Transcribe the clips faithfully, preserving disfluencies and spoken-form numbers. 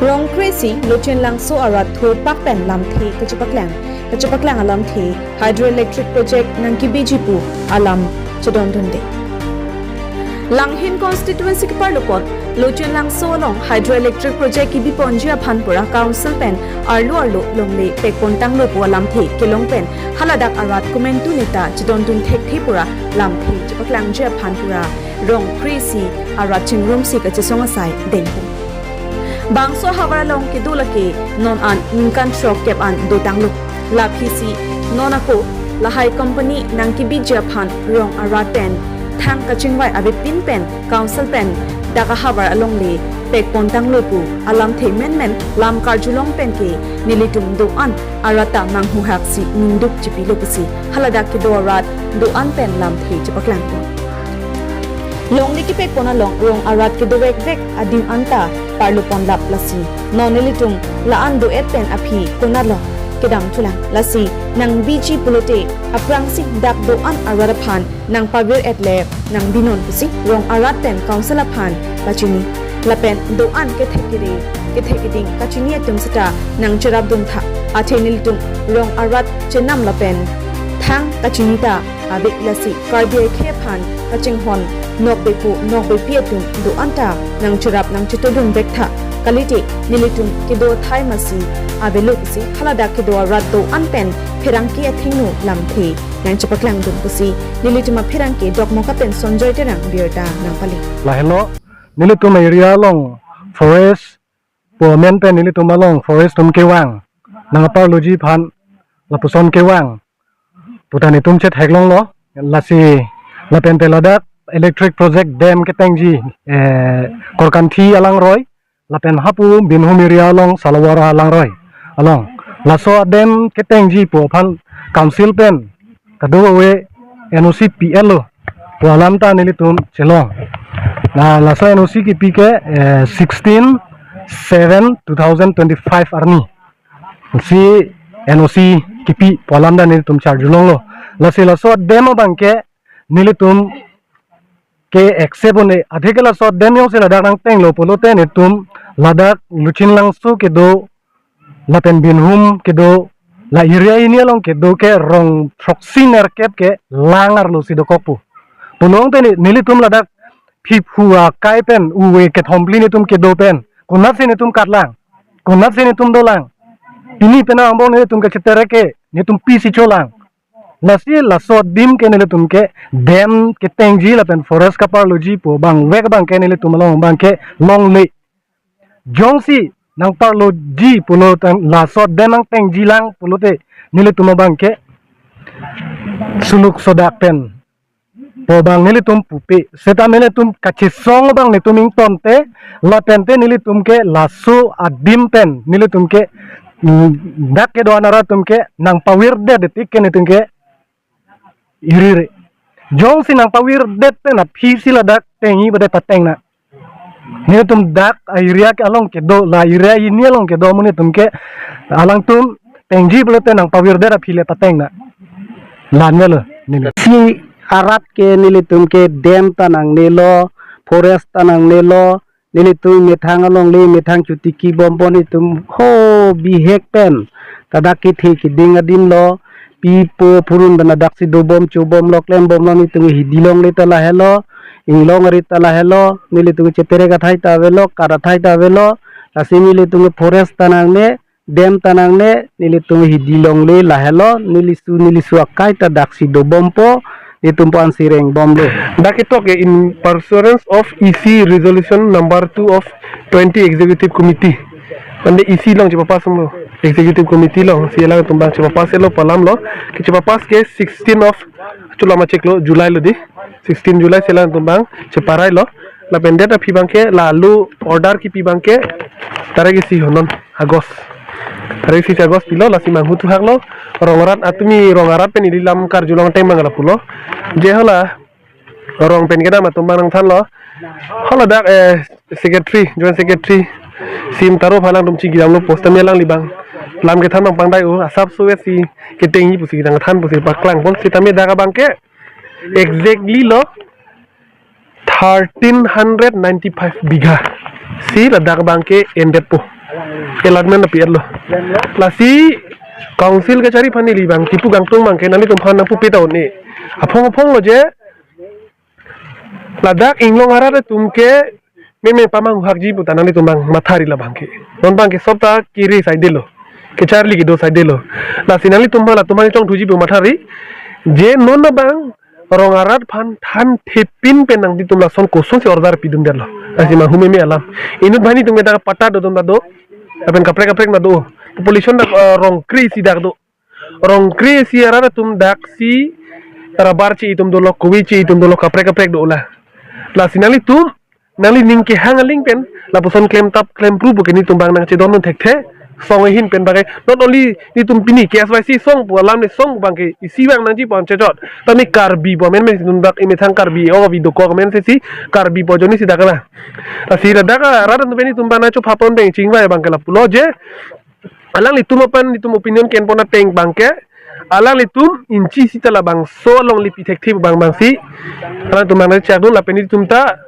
Rong kre-isi Lochenlangso arat thurpak pen lamthe kachepaklang, kachepaklang alamthe hydroelectric project nangkebiji pu alam chedondunde. Langhin constituency keparlo apot Lochenlangso along hydroelectric project kebiponji aphan pura council pen arlo arlo longle pekpontanglo pu alamthe kelong pen haladak arat komantu neta chedondun thekthe pura lamthe chepaklangji aphan pura rong kre-isi arat chingrumsi kachesong asai dengpo. Bangso ahavar along kedo lake non an ningkan throkkep an dotanglo. Laphisi non ako lahai company nangkebiji aphan rong arat pen thang kachingvai avepin pen council pen dak ahavar alongle pekpontanglo pu alamthe menmen lam karjulong penke nelitum do-an arat ta manghuhaksi ningduk chipilo pusi haladak kedo arat do-an pen lamthe chepaklangpo. Longle kepekpon along rong arat kedovekvek adim anta parlopon lap lasi non nelitum la-an do-et pen aphi konatlo kedam thulang. Lasi nangbiji pulote aphrangsi dak do-an arat aphan nangpavir-et le nangbinon pusi rong arat pen council aphan pachini. Lapen do-an kethek kere kethek keding kachini atum seta nangcherapdun tha. Athe nelitum rong arat chenam lapen thang kachini ta ave, lasi Karbi akhei aphan kachinghon nokbepo nokbepi atum do-an ta nangcherap nangchetodunvek tha. Kalite nelitum kedo athai masi avelo pusi haladak kedo arat do-an pen pherangke athengno lamthe nangchepaklangdun pusi nelitum apherangke Dokmoka pen Sonjoy Terang birta nangpale. Lahelo nelitum area along forest pu amen pen nelitum along forest atum kevang nangparloji aphan lapuson kevang puta netum chetheklonglo. Lasi lapen te ladak electric project dam ketengji, eh, Korkanthi alangroi lapen hapu Binhum area along Salawara alangroi along laso dam ketengji pu aphan council pen kadokave N O C pi-etlo pu alam ta nelitum chelong. Na laso N O C kipi ke, eh, sixteen seven two thousand twenty-five arni si N O C kipi pu alam ta nelitum charjulonglo. Lasi laso dam abangke nelitum ke accept un-e, athe ke laso dam jongsi ladak nangtenglo pulote netum ladak Lochenlangso kedo lapen Binhum kedo la area hini along kedo ke rong throksi nerkep ke lang arlosi dokokpo. Pulote ne-, nelitum ladak phiphu akai pen uve kethom phli netum kedo pen konatsi netum katlang, konatsi netum dolang. Pini penang angbong netum ke chetere ke netum pisi cholang. Lasi laso adim ke nelitum ke dam ketengji lapen forest kaparloji pu abangvek abangke nelitum along abangke longle. Jongsi nangparloji pulo tang laso dam nangtengji lang pulote nelitum abangke suluk sodak pen pu abang nelitum pupe. Setame nelitum kachesong abang netum ingtonte lapen te nelitum ke laso adim pen nelitum ke, mm, dak kedo-an arat atum ke nangpavirdet tik ke netum ke irire. Jongsi nangpavirdet pen aphisi ladak tengji bade pateng na. Netum dak area ke along kedo la area hini along kedo amonit atum ke alangtum tengji pulote nangpavirdet aphi le pateng na. Lanvelo neli. Si arat ke nelitum ke dam ta nangnelo, forest ta nangnelo, nelitum methang alongle methang chotiki bompo netum ho bihek pen. Ladak kethe keding adimlo, pipo phurun pen ladaksi dobom chobomlo klembomlo netum hidi longle ta lahelo, inglong ari ta lahelo, nelitum chetere athai ta avelo, kat athai ta avelo, lasi nelitum forest ta nangne, dam ta nangne, nelitum hidi longle lahelo, nelisu nelisu akai ta daksi dobompo, netum pu ansi rengbomlo. Dak ketok ke in pursuance of E C resolution number two of twenty executive committee. Mane E C along chepapass lo, executive committee alongsi alangtum abang chepapass lo pu alamlo. Ke chepapass ke sixteen of, chulama cheklo, July lo di. Sixteen July si alangtum abang cheparailo. Lapen det aphi abangke lalu order kipi abangke tarik isi honon August. Tarik isi August pilo, lasi manghu thuhaklo. Rong arat atumi rong arat pen ili lam karjulong teng mangala pulo. Je hala rong pen kedam atum abang nangthanlo. Haladak, eh, secretary, joint secretary, sim taro phalang tum chigidamlo post ami alangli abang lam kethan abang pangdai o asap suwe si ketengji pusi nangthan pusi paklangpon setame dak abangke exactly lo thirteen hundred ninety-five bigha si ladak abangke endetpo. Allotment na pi-etlo. Lasi council kachari aphan neli abang kipu kangtung abangke nanglitum aphan nangpupe ta un-e. Aphong aphong lo je ladak inglong arat atum ke meme pamang hakji pu ta nanglitum abang mathari labangke. Non abangke sob ta kiri saidelo. Kecharli kedo saidelo. Lasi nanglitum aphan latum aphan chongthuji pu mathari. Je non abang rong arat aphan thanthepin pen nanglitum lason kosonsi order pidundetlo. Lasi ma humeme alam. Inut banghini atum ke dak patta do atum ta do. Lapen kaprek kaprek ta do. Population dak, eh, rong kre-isi dak do. Rong kre-isi arat atum daksi rubber chi-i atum dolo, kove chi-i atum dolo, kaprek kaprek do la. Lasi nanglitum, nangli ning kehang aling pen lapuson klemtap klempru pu ke netum abang nangchedondun thekthe. Song ahin pen abangke, not only netum pini K S Y C song pu alam le song pu abangke isi abang nangji pon chechot. Tame Karbi pu amen me netum dak imethang Karbi o video ko amen sesi Karbi pu ajoine si dak la. Lasi ladak arat atum pen netum abang nangchopha pon deng chingvai abangke lapulo je alanglitum aphan netum opinion kenpon ateng abangke, alanglitum inchi sita labangso alongle pi thekthe abang abangsi alangtum abang nangchakdun lapen netum ta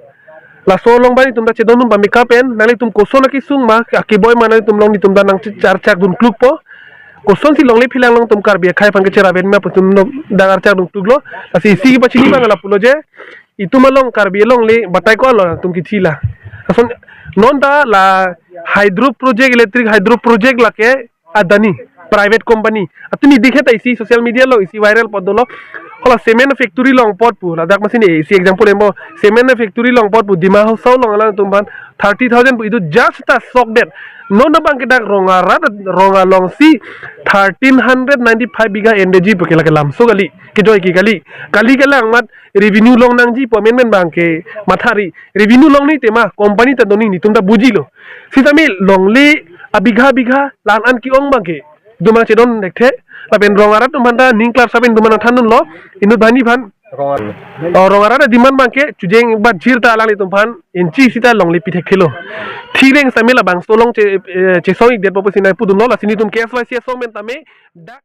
laso along abang netum ta chedondun pameka pen nanglitum koson akesung ma akeboi ma nanglitum along netum ta nangcharchakdun klukpo. Kosonsi longle pilang along atum Karbi akhei aphan kecheraven ma pu netum dak archakdun kluklo. Lasi isi kepachini abang lapulo je itum along Karbi alongle batai ko-an lo atum kithi la. Ason non ta la hydro project, electric hydro project lake Adani private company. Atumi dikhe ta isi social media along isi viral pot dolo. Hala cement factory along pot pu ladak masi ne isi example embo, cement factory along pot pu Dima Hasao along alangtum aphan thirty thousand pu itum just ta sokdet. Non abangke dak rong arat rong alongsi thirteen hundred ninety-five bigha endeji pu ke lake lamso kali. Kejoi ke kali. Kali kelang amat revenue long nangji pu amen pen abangke mathari. Revenue longle tema company ta do-an netum ta bujilo. Sitame longle abigha bigha la-an ke-ong abangke netum abang chedon thekthe. Lapen rong arat atum aphan ta ning klar sapen netum abang nangthandunlo. Inut banghini aphan. Rong arat. Oh, rong arat a-demand abangke chujeng bat jir ta alanglitum aphan inchi sita longle pi thekthelo. Thireng sitame labangso along che, eh, chesong-ikdetpo pusi nangpudunlo. Lasi netum K S Y C asong pen tame dak